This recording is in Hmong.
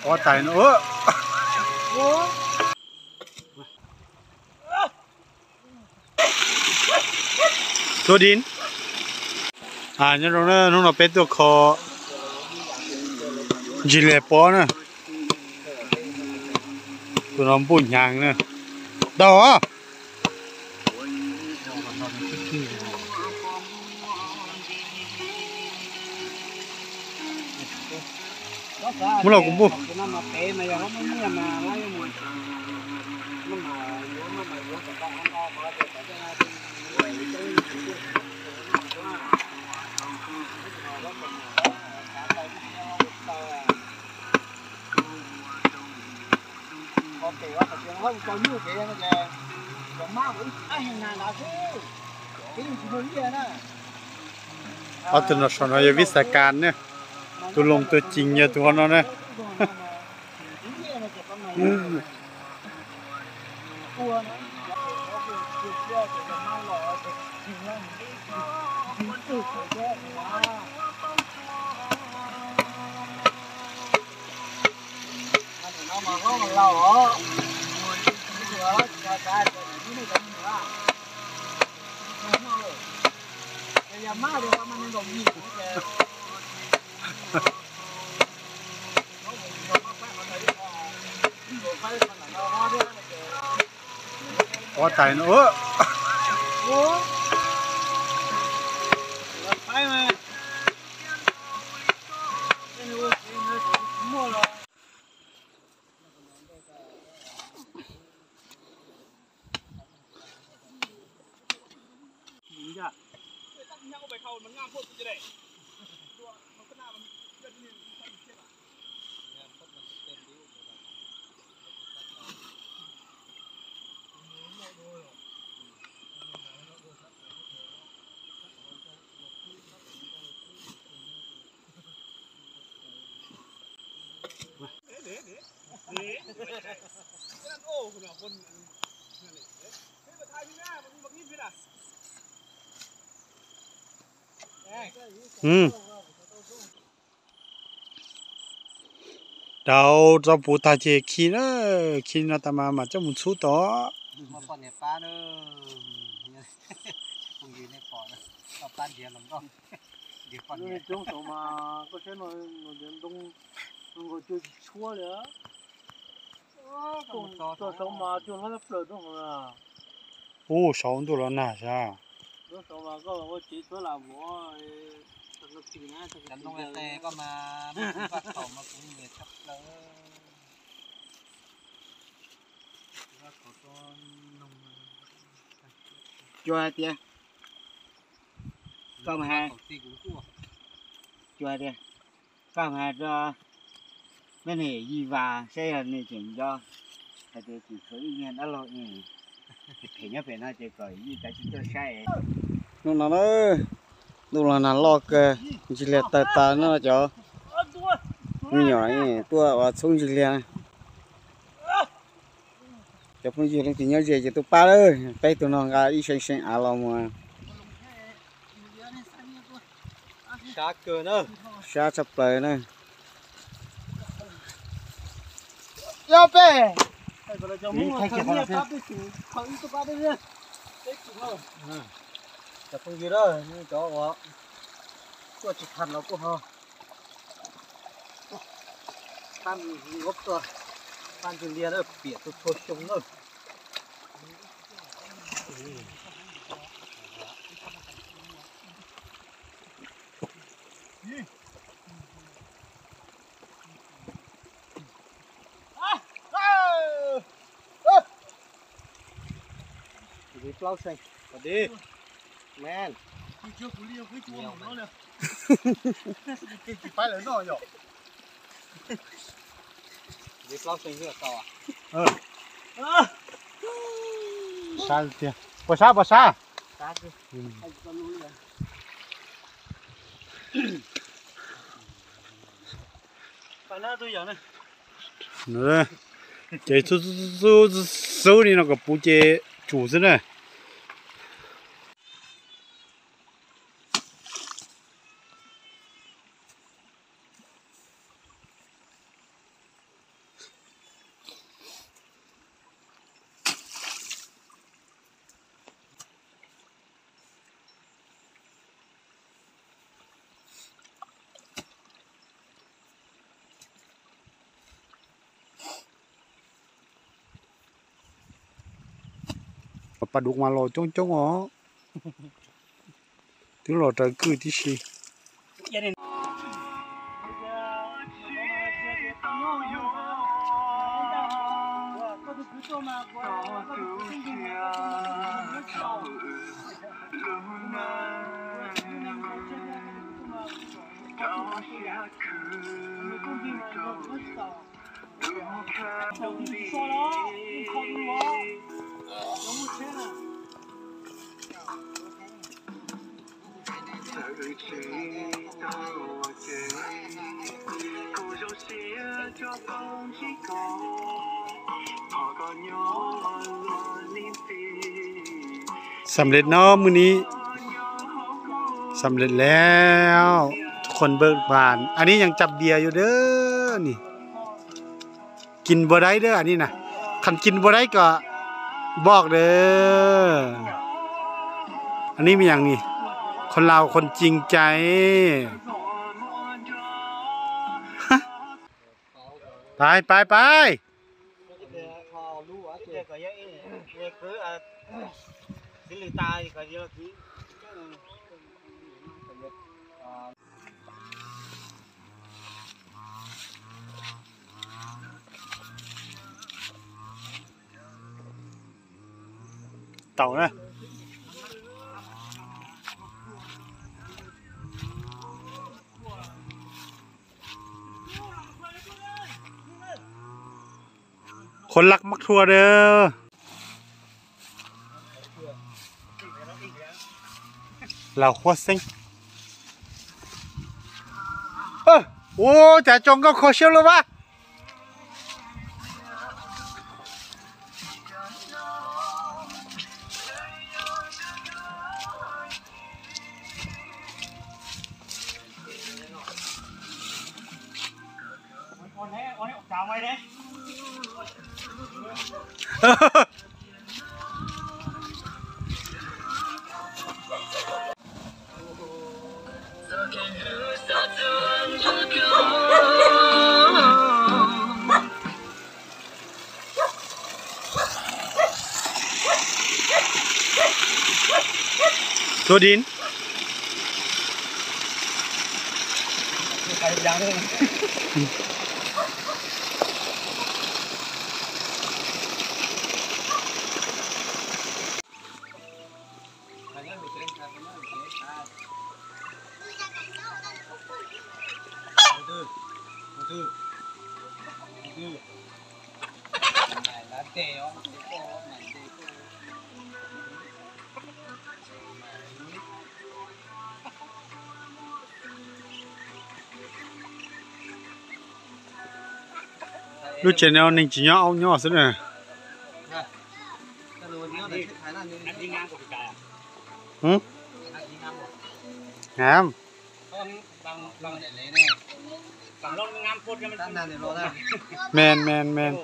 Ua tais no. Tuaj di. Nyob zoo na, hnub no peb tuaj kho ntsis liag pob na. Tus no npuj hnyav na. Dau. Muab los kuv npuj. Ob tug no saum no yog vib xav kas ne, tus loos tus cim yog tus hov no ne. Ua tais no. Rau tso puv tag ces khi na, khi no tas mas mam coj mus txhub tod. Coob saud mas koj saib no, ntoo nkaus cuag tsis tshuab li. Tso saud mas cuag hlob plaws rau hauv. Ub, saud ntuj los nag sas. Cov ntoo qe koj mas muab kuv vaj khaum mas kuv nyiam tshaj plaws. Cuag hais tias koj mas hais, cuag hais tias koj mas hais rau mej niam Yij Vas saib yog nws tseem nco hais tias tseem tshuav ib nyuag dab laug phem nyob pem no ces kom Yij kav tsij tuaj saib. Hnub no na, ntuj los nag loj kawg, ntsis liag tawg tas no cov me nyuam tuaj ua txhub ntsis liag. Cov phooj ywg leej twg nyob ze ces tuaj pab lawm, peb tug no nqa ib seem seem av los mus. Sab kawg na. Sab tshaj plaws na. Cov phooj ywg na, cov uas tuaj tsis tag los kuj ho pab, pab ntsis liag na, piam txhua txhua xyoo na. Plaub seem, pab di, man. Plaub seem tau. Sab tiag. Puas sab, puas sab? Ces xub xub li no kom puv ces tsum xwb na. Pas dub mas los coob coob os. Twb los raws kwj tib si. Xam lej no, muaj ni, xam lej lawm. Tuj khuam npawj phan, a ni yeej cab npias yus dab ni. Kis npua daib dab a ni na, qhov kis npua daib kom npoj dab. A ni me yaas ni, qhov laus qhov cing cai. Pais pais pais. Tau na. Qhuav laj mab thua dab. Laus qhuav xeeb. Ua cas tso nkauj kho siab luaj vas. Tua din. Lub tsev no neeg tsis nyob, aub nyob xwb na. Ngam. Men men men.